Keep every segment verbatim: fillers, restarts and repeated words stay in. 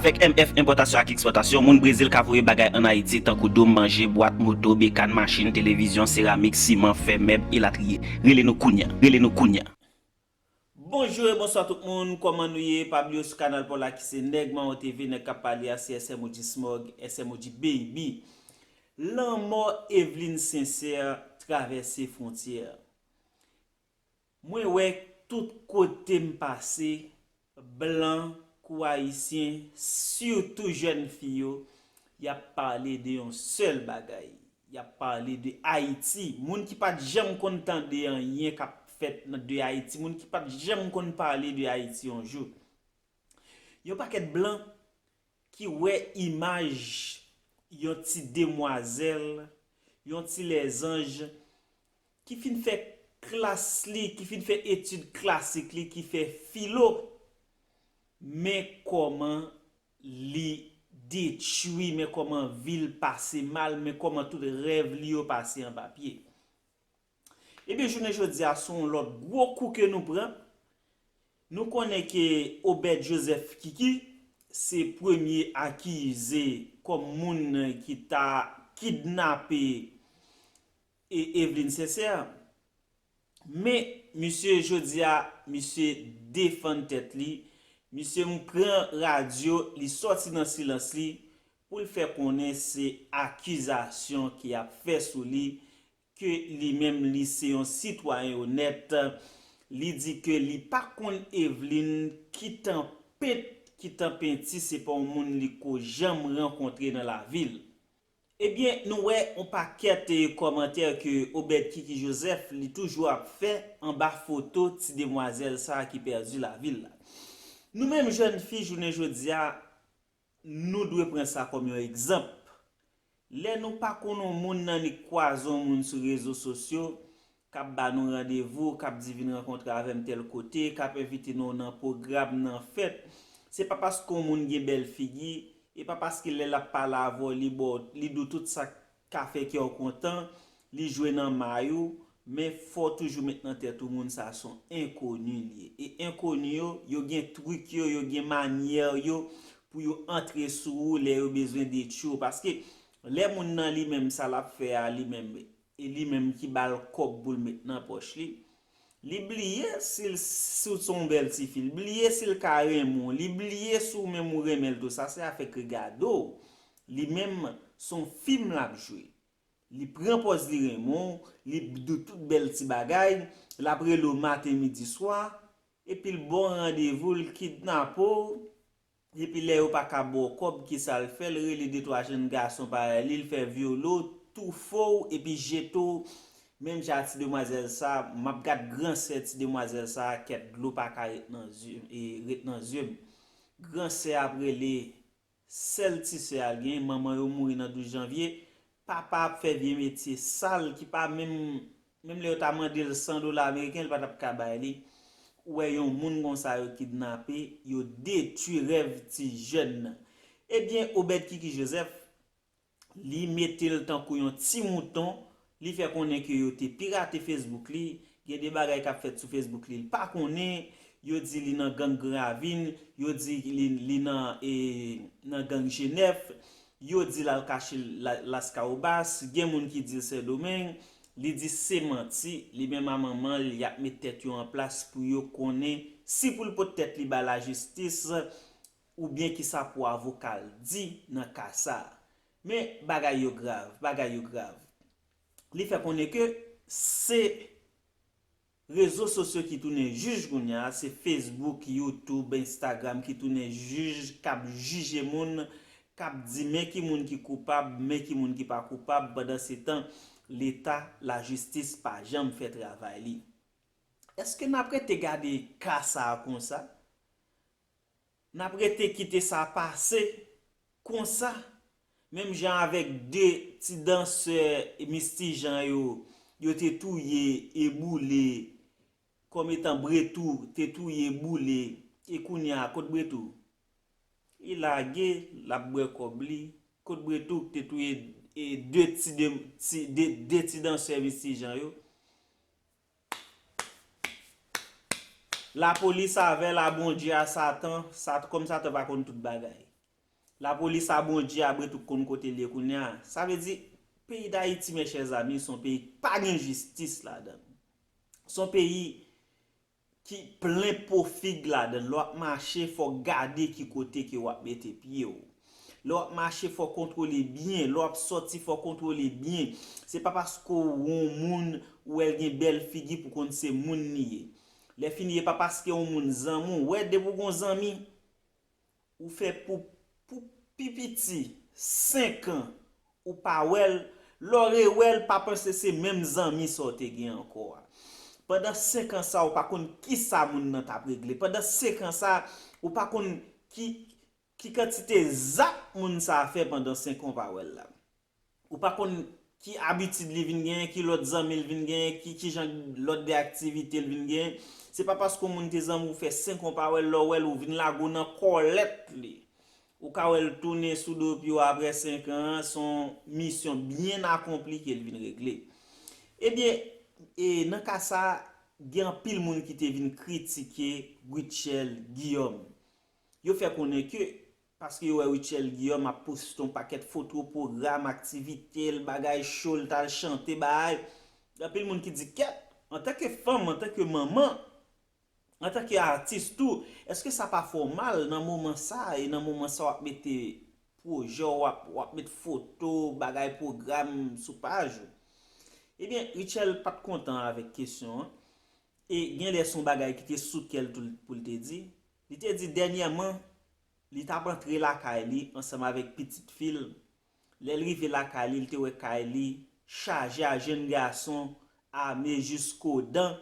Avèk M F Enpòtasyon ak Ekspòtasyon, moun Brezil ka voye bagay ann Ayiti tankou dòm, manje, bwat, moto, bekàn, machin, televizyon, seramik, siman, fè, mèb, elatriye. Rele nou kounya. Rele nou kounya. Bonjou e bonswa tout moun, kòman nou ye? Pa bliye sou kanal pa w la ki se Nèg Mawon T V, nèg k ap pale a se S M O G Smog, S M O G Baby. Lanmò Eveline Sincère travèse fwontyè. Mwen wè tout kote m pase, blan kou ayisyen, sitou jèn fi yo, y ap pale de yon sèl bagay. Y ap pale de Ayiti. Moun ki pa t janm konn tande anyen k ap fèt nan, de Ayiti, moun ki pa t janm konn pale de Ayiti yon jou. Yon pakèt blan ki wè imaj yon ti demwazèl, yon ti lèzanj, ki fin fè klas li, ki fin fè etid klasik li, ki fè filo, men kòman li detwi, men kòman vi l pase mal, men kòman tout rèv li yo pase anba pye. Ebyen, jounen jodi a, se yon lòt gwo kou ke nou pran. Nou konnen ke Obed Joseph Kiki se premye akize kòm moun ki ta kidnape e Eveline Sincère. Men, misye jodi a, misye defann tèt li. Misye m pran radyo, li sòti nan silans li pou l fè konnen se akizasyon ki ap fè sou li, ke li menm li se yon sitwayen onèt. Li di ke li pa konn Eveline, ki tan pent, ki tan penti, se pa yon moun li ko janm rankontre nan lavi l. Ebyen, nou wè yon pakèt, eh, kòmantè ke Obed Kiki Joseph li toujou ap fè anba foto ti demwazèl sa a ki pèdi lavi l la. Nou menm jèn fi jounen jodi a, nou dwe pran sa kòm yon egzanp. Lè nou pa konn yon moun, n annik kwaze yon moun sou rezo sosyo k ap ba nou randevou, k ap di vin rankontre avè m tèl kote, k ap envite nou nan pwogram, nan fèt, se pa paske yon moun gen bèl figi, e pa paske lè l ap pale avè w, li ba w, li di w tout sa k ka fè kè w kontan, li jwe nan may ou, men fò w toujou met nan tèt ou moun sa a se yon enkoni li ye. E enkoni yo, yo gen trik yo, yo gen manyè yo pou yo antre sou ou lè yo bezwen detwi w. Paske lè moun nan li menm sa l ap fè a li menm, e li menm ki ba l kòb pou l met nan pòch li, li bliye si l, si w se yon bèl tifi, li bliye si l ka renmen w, li bliye si w menm ou renmen l tou. Sa se afè k regade w. Li menm, se yon fim l ap jwe. Li pran pòz li renmen w, li di w tout bèl ti bagay, l ap rele w maten, midi, swa, epi l ba w randevou, l kidnape w, epi lè yo pa ka ba w kòb, kisa l fè? L rele de twa jèn gason parèy li, l fè vyole w, toufe w, epi jete w. Menm jan a ti demwazèl sa, m ap gad gran sè ti demwazèl sa, kèt dlo pa ka ret nan zye, e, ret nan zye m. Gran sè ap rele, sèl ti sè a l gen, manman yo mouri nan douz janvye, papa ap fè vye metye sal ki pa menm, menm lè yo ta mande l san dola ameriken, li pa t ap ka bay li. Ou wè yon moun konsa yo kidnape, yo detwi rèv ti jèn nan. Ebyen, Obed Kiki Joseph, li mete l tankou yon ti mouton, li fè konnen ke yo te pirate Facebook li, gen de bagay k ap fèt sou Facebook li, l pa konnen, yo di li nan gang Gran Ravin, yo di li, li nan, e, nan gang Jenèf, yo di l al kache la, Laskawobas, gen moun ki di l Sendomeng, li di se manti, li menm a manman l, y ap met tèt yo an plas pou yo konnen si pou l pot tèt li ba lajistis, oubyen kisa pou avoka l di nan ka sa a. Men bagay yo grav, bagay yo grav. Li fè konnen ke se rezo sosyo ki tounen jij kounye a, se Facebook, YouTube, Instagram ki tounen jij, k ap jije moun, k ap di men ki moun ki koupab, men ki moun ki pa koupab, pandansetan, Leta, lajistis pa janm fè travay li. Èske n ap rete gade ka sa a konsa? N ap rete kite sa pase konsa, menm jan avèk de ti dansè Miss Ti Jean yo, yo te touye e boule kòm etan Bretou te touye e boule, e kounye a, kot Bretou? Li lage, l ap bwè kòb li. Kot Bretou k te touye, e, de ti, de, ti, de, de ti dansè Miss Ti Jean yo? Lapolis avè l a Bondye a Satan, Sat-, kòm Satan pa konn tout bagay. Lapolis a Bondye abre tou konn kote l ye kounye a. Sa vle di, peyi Dayiti, mes chers amis, se yon peyi k pa gen jistis ladan l. Se yon peyi ki plen po fig ladan l. Lè w ap mache, fò w gade ki kote ke w ap mete pye w. Lè w ap mache, fò w kontwole byen. Lè w ap sòti, fò w kontwole byen. Se pa paske w yon moun, ou wè l gen bèl figi pou konn se moun li ye. Lè fini, e pa paske yon moun zanmi w. Ou wè, depi w gen yon zanmi, ou fè pou, pou pi piti senk an, ou pa wè l, lè w rewè l, pa panse se menm zanmi sa w te gen ankò a. Pandan senk an sa, ou pa konn ki sa moun nan t ap regle. Pandan senk an sa, ou pa konn ki, ki kantite zak moun sa a fè pandan senk an w pa wè l la. Ou pa konn ki abitid li vin genyen, ki lòt zanmi l vin genyen, ki, ki jan lòt de aktivite l vin genyen. Se pa paske yon moun te zanmi w fè senk an w pa wè l, lè w wè l, ou vin lage w nan kòlèt li. Ou ka wè l tounen sou do pye w apre senk an, se yon misyon byen akonpli ke l vin regle. Ebyen, e nan ka sa a, gen anpil moun ki te vin kritike Rutshelle Guillaume. Yo fè konnen ke, paske yo wè Rutshelle Guillaume ap poste yon pakèt foto, pwogram, aktivite l, bagay cho, l t al chante, bagay. Gen anpil moun ki di, kèt, antanke fanm, antanke manman, antanke atis tou, èske sa pa fè w mal nan moman sa a, e nan moman sa a w ap mete pwojè w, w ap, w ap met foto, bagay, pwogram sou paj ou? Ebyen, Rutshelle pa t kontan avèk kesyon an, e genlè se yon bagay ki te sou kè l tou pou l te di. Li te di dènyèman, li t ap antre lakay li ansanm avèk pitit fi l. Lè l rive lakay li, li te wè kay li chaje a jèn gason ame jiskodan,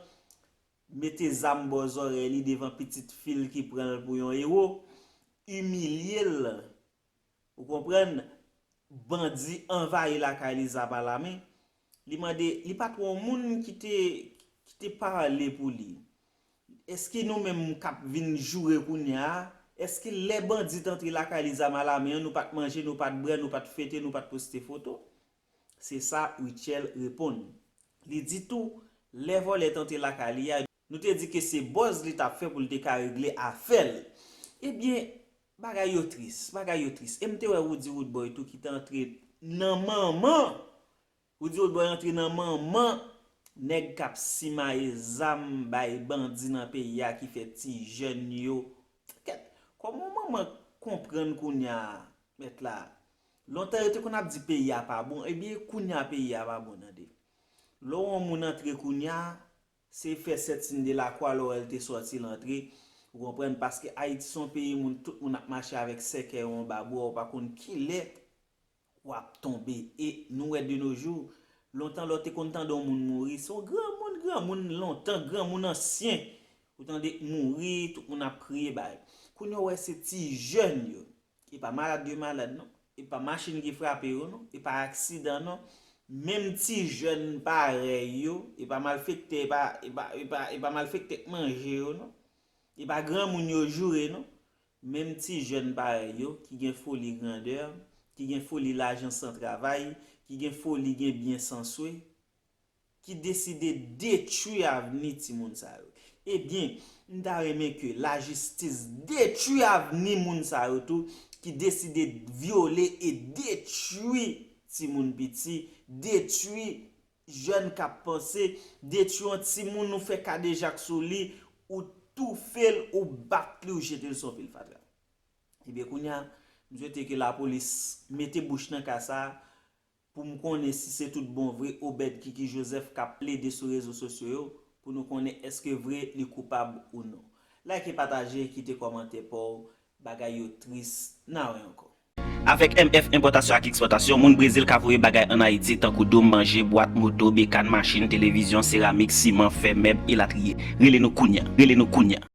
mete zam bò zòrèy li devan pitit fi l ki pran l pou yon ewo, imilye l. Ou konprann? Bandi anvayi lakay li, zam alamen. Li mande, li pa t wè yon moun ki te, ki te pale pou li. Èske nou menm k ap vin joure kounye a, èske lè bandi t antre lakay li, zam alamen an, nou pa t manje, nou pa t bwè, nou pa t fete, nou pa t poste foto? Se sa Rutshelle reponn. Li di tou, lè vòlè t antre lakay li a, nou te di ke se buzz li t ap fè pou l te ka regle afè l. Ebyen, bagay yo tris, bagay yo tris. E m te wè Roody Roodboy tou ki te antre nan manman. Roody Roodboy antre nan manman nèg k ap simaye zam bay bandi nan peyi a ki fè ti jèn yo. Kèt, kòman manman konprann kounye a, mèt la? Lontan yo te konn ap di peyi a pa bon, ebyen kounye a peyi a pa bon tande. Lè w wè yon moun antre kounye a, se fè sèt siy de lakwa lè w wè l te sòti l antre, ou konprann, paske Ayiti se yon peyi moun, tout moun ap mache avèk sèkèy anba bra, ou pa konn kilè w ap tonbe. E nou wè de nos jours, lontan lè w te konn tande yon moun mouri, se yon granmoun, granmoun lontan, granmoun ansyen. Ou tande mouri, tout moun ap kriye bay. Kounye a w wè se ti jèn yo. E pa malad yo malad non. E pa machin ki frape yo non. E pa aksidan non. Menm ti jèn parèy yo, e pa malfektè, e pa, e pa, e pa, e pa malfektè k manje yo non. E pa granmoun yo joure non. Menm ti jèn parèy yo, ki gen foli grandè, ki gen foli lajan san travay, ki gen foli gen byen san swe, ki deside detwi avni timoun sa yo. Ebyen, m ta renmen ke lajistis detwi avni moun sa yo tou, ki deside vyole e detwi timoun piti, detwi jèn k ap panse, detwi yon timoun, ou fè kadejak sou li, ou toufe l, ou bat li, ou jete l sou yon pil fatra. Ebyen, kounye a, m swete ke lapolis mete bouch nan ka sa a, pou m konnen si se tout bon vre Obed Kiki Joseph k ap plede sou rezo sosyo yo, pou nou konnen èske vre li koupab ou non. Like, pataje, kite kòmantè pa w, bagay yo tris, n a wè ankò. Avèk M F Enpòtasyon ak Ekspòtasyon, moun Brezil ka voye bagay ann Ayiti, tankou doum, manje, bwat, moto, bekàn, machin, televizyon, seramik, siman, fè, mèb, elatriye. Rele nou kounye a, rele nou kounye a.